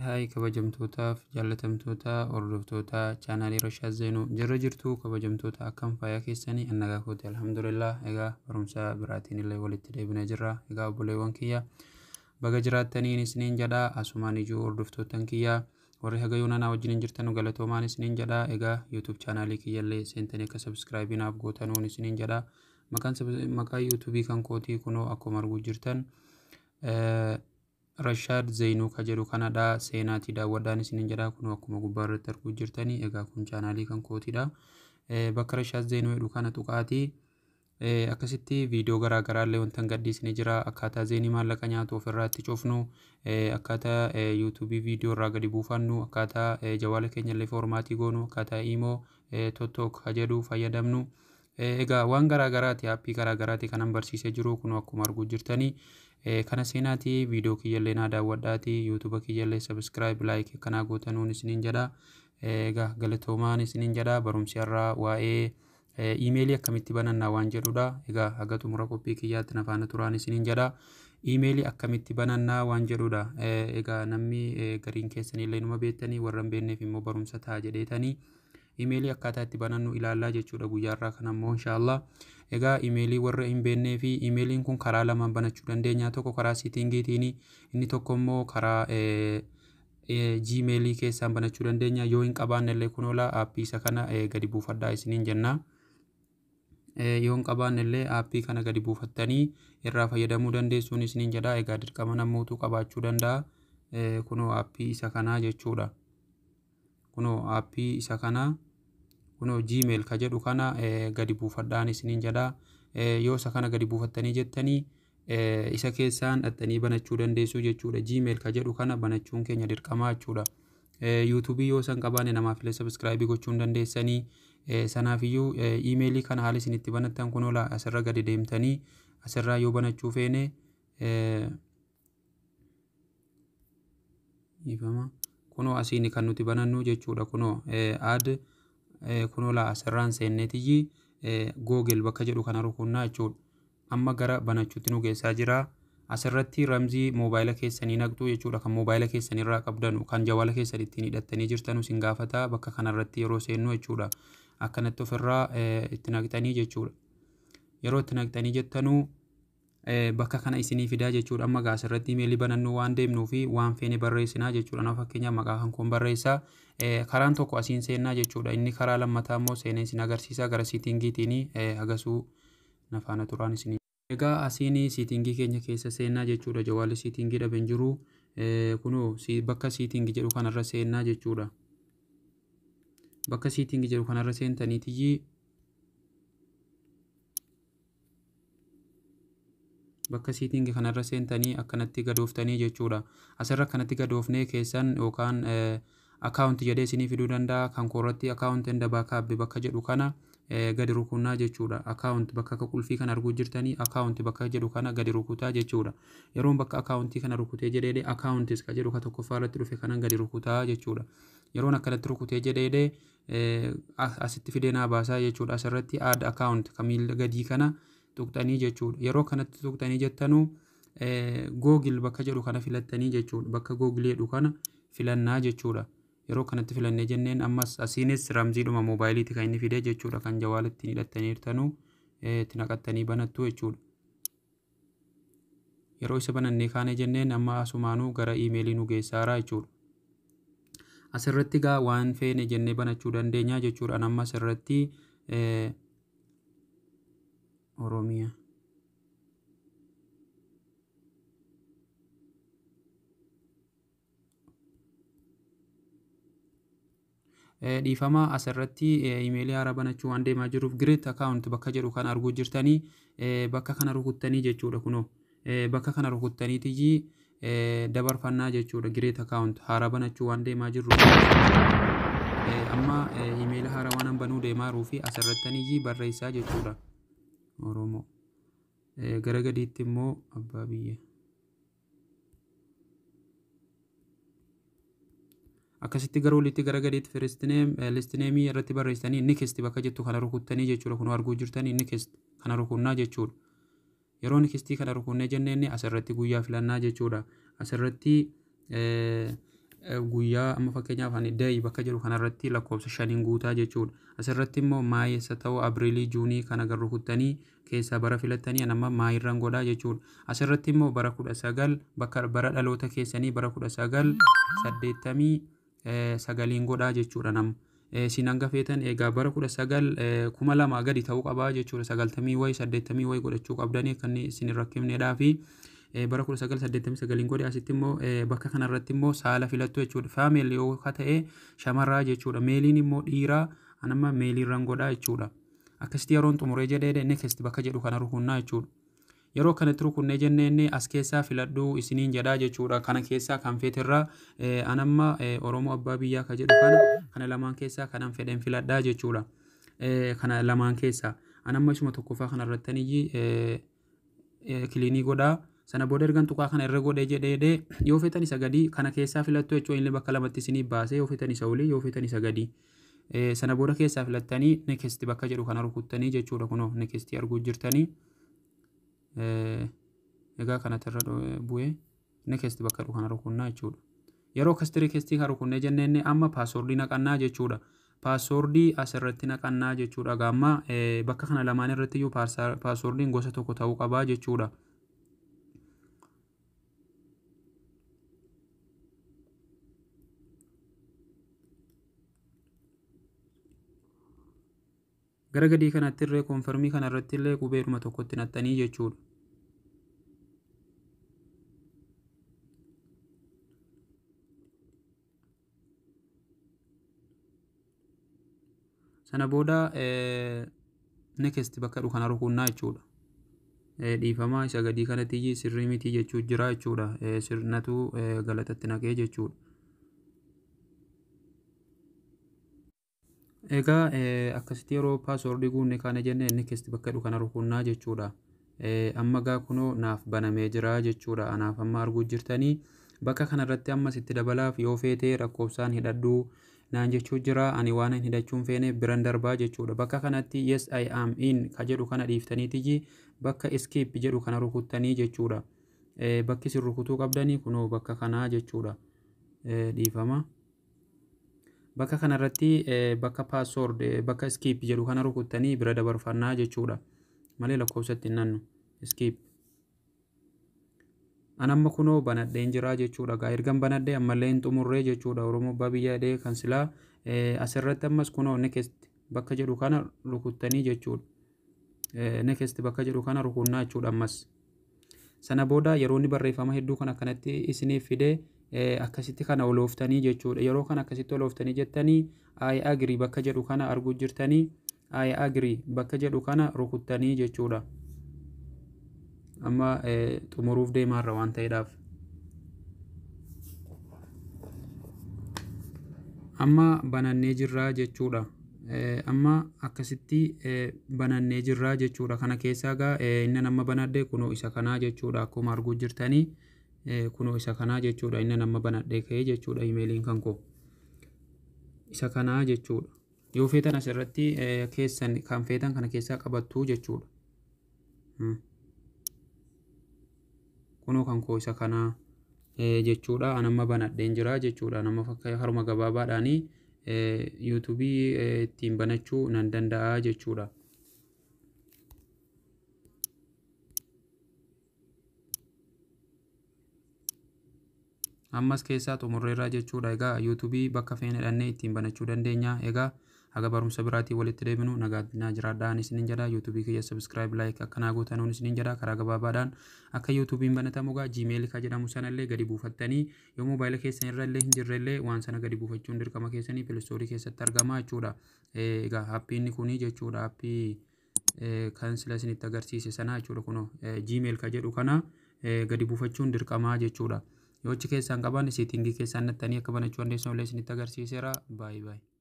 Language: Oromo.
Haay kabajamtootaaf jaallatamtoota hordoftoota chaanaalii Rashaad Zeenuu jirra jirtu, kabajamtoota akkam fayyaa keessanii? Annagaa kooti, alhamdulillah. Egaa barumsa biraatiin illee walitti deebinee jirra. Egaa obboleewwan kiyya, baga jiraattaniin isiniin jedha. Asumaan ijuu hordoftootan kiyya warri haga yoonanaa wajjin hin jirtan galatoomaan isiniin jedha. Egaa YouTube chaanaalii kiyyallee seentanii akka subscribe naaf gootanuun isiniin jedha. Maqaan maqaa YouTubeii kan kootii kunoo akkuma arguu jirtan Rashaad Zeenuu ka jedhu kanadha. Seenaatii daawwadhaan isiniin jedha. Kunoo akkuma gubbaa irratti arguu jirtanii, egaa kun chaanaalii kan kootiidha. Bakka Rashaad Zeenuu jedhu kana tuqaatii akkasitti viidiyoo garaa garaa illee wanta gadhiisnee jira. Akkaataa zeenii maallaqa nyaatu ofirraa itti cufnu, akkaataa YouTubeii viidiyoo irraa gadi buufannu, akkaataa jawaala keenya illee format goonu, akkaataa imo TikTok ka jedhu fayyadamnu. Egaa waan garaa garaati, aappii garaa garaati kanan barsiisee jiru kun akkuma arguu jirtanii. Kana seenaatii viidiyoo kiyyallee naa daawwadhaati, YouTube kiyyallee subscribe, like akkanaa gootanuun isiniin jedha. Egaa galatoomaan isiniin jedha. Barumsi har'aa waa'ee iimeelii akkamitti banannaa waan jedhudha. Egaa haga xumura qophii kiyyaatti na faana turaan isiniin jedha. Iimeelii akkamitti banannaa waan jedhudha. Egaa namni gariin keessanillee numa beektanii, warra hin beekneef immoo barumsa ta'a jedheetanii iimeelii akkaataa itti banannu ilaallaa jechuudha guyyaa irraa kana immoo inshaallah. Egaa iimeelii warra hin beeknee fi iimeeliin kun karaa lamaan banachuu dandeenya. Tokko karaa settingiitiin, inni tokko immoo karaa Gmailii keessaan banachuu dandeenya. Yoo hin qabaanne illee kunoola aappii isa kana gadi buufadhaa isiniin jenna. Yoo hin qabaanne illee aappii kana gadi buufattanii irraa fayyadamuu dandeessuun isiniin jedha. Egaa dirqama namootu qabaachuu danda'a. Kunoo aappii isa kanaa jechuudha. Kunoo aappii isa kanaa, kunoo Gmail ka jedhu kana gadi buufadhaan isiniin jedha. Yoo isa kana gadi buufattanii jettanii isa keessaan dhaxxanii banachuu dandeessu jechuudha. Gmail ka jedhu kana banachuun keenya dirqamaa jechuudha. YouTubeii yoo san qabaanne namaaf illee subscribe gochuu hin dandeessanii. Sanaafiyyuu iimeelii kana haala isin itti banattan kunoo asirra gadi deemtanii asirraa yoo banachuu feene, ifama, kunoo asiin kan nuti banannu jechuudha. Kunoo add, kunoo laa asirraan seenneetiyyi Google bakka jedhu kana rukunnaa jechuudha. Amma gara banachuutti nu geessaa jira. Asirratti ramzii moobaayila keessanii naqxu jechuudha. Kan moobaayila keessanirraa qabdanu, kan jawaala keessan ittiin hidhattanii jirtanu sin gaafata bakka kanarratti yeroo seennu jechuudha. Akkanatti ofirraa itti naqxanii jechuudha. Yeroo itti naqxanii jettanuu bakka kana isinii fidaa jechuudha. Amma gaa asirratti imeelii banannuu waan deemnuu fi waan feene barreessinaa jechuudha. Nama fakkeenyaaf maqaa kan koon barreessaa. Karaan tokko asiin seennaa jechuudha. Inni karaa lammataa immoo seenee isin agarsiisa gara settingiitiin. Agasuu na faana turaan isinii. Egaa asiin settingii keenya keessa seennaa jechuudha. Jawaalli settingii dhabe hin jiru. Kunoo bakka setting jedhu kanarra seennaa jechuudha. Bakka setting jedhu kanarra seentaniitiyyi bakka setting kanarra seentanii akkanatti gadooftanii jechuudha. Asirra akkanatti gadoofnee keessan yookaan account jedhee isinii fiduu danda'a. Kan koorratti account and backup bakka jedhu kana gadi rukunnaa jechuudha. Account bakka akka qulfii kana arguu jirtanii, account bakka jedhu kana gadi rukutaa jechuudha. Yeroon bakka accountii kana rukutee jedhee, accounts ka jedhu ka tokkoffaa irratti dhufe kanan gadi rukutaa jechuudha. Yeroon akkanatti rukutee jedhee asitti fidee naa baasaa jechuudha. Asirratti add account ka miila gadii kana tuqxanii jechuudha. Yeroo kanatti tuqxanii jettanuu Google bakka jedhu kana filattanii jechuudha. Bakka Google jedhu kana filannaa jechuudha. Yeroo kanatti filannee jenneen ammas asiinis ramziidhuma moobaayiliiti kan inni fidee jechuudha. Kan jawaala ittiin hidhattaniirtanuu itti naqattanii banattu jechuudha. Yeroo isa banannee kaanee jenneen amma asumaanuu gara iimeelii nu geessaaraa jechuudha. Asirratti gaa waan feene jennee banachuu dandeenya jechuudha. Amma asirratti Oromiyaa. Dhiifama, asirratti iimeelii haaraa banachuu waan deemaa jiruuf create account bakka jedhu kan arguu jirtanii bakka kana rukuttanii jechuudha. Kunoo bakka kana rukuttaniitiyyi dabarfannaa jechuudha. Create account haaraa banachuu waan deemaa jirru, amma iimeela haaraa waan banuu deemaa jiruu fi asirrattaniyyi barreessaa jechuudha. Oromoo, gara gadiitti immoo abbaa biyya. Akkasitti gara olitti, gara gadiitti first name, last name irratti barreessitanii next bakka jettu kana rukuttanii jechuudha. Kun arguu jirtanii next kana rukunnaa jechuudha. Yeroo nextii kana rukunnee jenneen asirratti guyyaa filannaa jechuudha. Asirratti Guyyaa amma fakkeenyaaf ani day bakka jedhu kanarratti lakkoofsa 5 guutaa jechuudha. Asirratti immoo Mayessa ta'u, Abriilii, Juunii kana gar rukuttanii keessaa bara filattanii an amma Mayirraan godhaa jechuudha. Asirratti immoo bara 19, bakka bara dhaloota keessanii bara 1989 godhaa jechuudha nama. Isin hanga feetan egaa bara 19 2000 gadi ta'uu qabaa jechuudha. 90 wayi, 80 wayi godhachuu qabdanii akka inni isin hin rakkifnedhaa fi bara 1989 godhe. Asitti immoo bakka kanarratti immoo saala filattu jechuudha. Female yoo ta'e shamarraa jechuudha. Maleiin immoo dhiiraa, anamma maleiirraan godhaa jechuudha. Akkasitti yeroon xumuree jedhee next bakka jedhu kana rukunnaa jechuudha. Yeroo kanatti rukunnee jennee as keessaa filadhuu isiniin jedhaa jechuudha. Kana keessaa kan feeterraa anamma Oromoo Abbaa Biyyaa ka jedhu kana lamaan keessaa kanan fedhen filadhaa jechuudha. Kana lamaan keessaa anamma isuma tokkoffaa kanarrattaniyyi click godhaa. Sana booda ergan tuqaa kana irra godhee jedhee, yoo feetan isa gadii kana keessaa filattu jechuudha. Inni bakka lamatti isinii baasee, yoo feetan isa olii, yoo feetan isa gadii. Sana booda keessaa filattanii next bakka jedhu kana rukuttanii jechuudha. Kunoo next arguu jirtanii. Egaa kanatti irra bu'ee next bakka jedhu kana rukunnaa jechuudha. Yeroo akkasitti next kan rukunnee jenneen amma passwordii naqannaa jechuudha. Passwordii asirratti naqannaa jechuudha. Gaamma bakka kana lamaan irratti iyyuu passwordiin gosa tokko ta'uu qabaa jechuudha. Gara gadii kanatti illee confirmii kana irratti illee qubeedhuma tokkotti naqxanii jechuudha. Sana booda next bakka jedhu kana rukunnaa jechuudha. Dhiifamaa, isa gadii kanatti sirrii miti jechuu jira jechuudha. Sirnatu galatatti naqee jechuudha. Egaa akkasitti yeroo passwordii guunne kana jenne next bakka jedhu kana rukunnaa jechuudha. Amma gaa kunoo naaf banamee jira jechuudha. Anaaf amma arguu jirtanii bakka kanarratti ammas itti dabalaaf yoo feete lakkoofsaan hidhadhuu naan jechuu jira. Ani waan hin hidhachuun feene biran darbaa jechuudha. Bakka kanatti "Yes, I am in" ka jedhu kana dhiiftaniitiji bakka skip jedhu kana rukuttanii jechuudha. Bakki isin rukutuu qabdanii kunoo bakka kanaa jechuudha. Dhiifama. Bakka kanarratti bakka password, bakka skip jedhu kana rukuttanii bira dabarfannaa jechuudha. Malee lakkoofsatti hin nannu. Skip. An amma kunoo banadheen jira jechuudha. Gaa ergan banadhee ammallee hin xumurree jechuudha. Oromoo Abbaa Biyyaa jedhee kan silaa asirratti ammas kunoo next bakka jedhu kana rukuttanii jechuudha. Next bakka jedhu kana rukunnaa jechuudha ammas. Sana booda yeroo inni barreeffama hedduu kan akkanatti isiniif fidee akkasitti kana olooftanii jechuudha. Yeroo kana akkasitti olooftanii jettanii "I agree" bakka jedhu kana arguu jirtanii, "I agree" bakka jedhu kana rukuttanii jechuudha. Amma xumuruuf deemaarra waan ta'eedhaaf. Amma banannee jirraa jechuudha. Amma akkasitti banannee jirraa jechuudha. Kana keessaa gaa inni nama banadhe kunoo isa kanaa jechuudha. Akkuma arguu jirtanii kunoo isa kanaa jechuudha. Inni nama banadhee ka'ee jechuudha, imeeliin kan koo. Isa kanaa jechuudha. Yoo feetan asirratti keessan kan feetan kana keessaa qabattuu jechuudha. Kunoo kan koo isa kanaa jechuudha. An amma banadheen jira jechuudha. Nama fakka haruma gabaabaadhaanii YouTubeii ittiin banachuu nan danda'a jechuudha. Ammas keessaa xumurreerraa jechuudha. Egaa YouTubeii bakka feene dhannee ittiin banachuu dandeenya. Egaa haga barumsa biraatiin walitti deebinu nagaa jiraadhaan isiniin jedha. YouTubeii kiyya subscribe, like akkanaa gootanuun isiniin jedha. Karaa gabaabaadhaan akka YouTubeiin banatamu egaa Gmail ka jedhamu sanallee gadi buufattanii, yoo moobaayila keessan irra illee hin jirrellee waan sana gadi buufachuun dirqama keessanii, Play Storeii keessatti argama jechuudha. Egaa appiin kuni jechuudha, appii kan sila isinitti agarsiise sana jechuudha. Kunoo Gmail ka jedhu kana gadi buufachuun dirqamaa jechuudha. Yoo achi keessaan qaban settingii keessaan nattanii akka banachuu dandeessan illee isinitti agarsiiseera. Baay'ee baay'ee.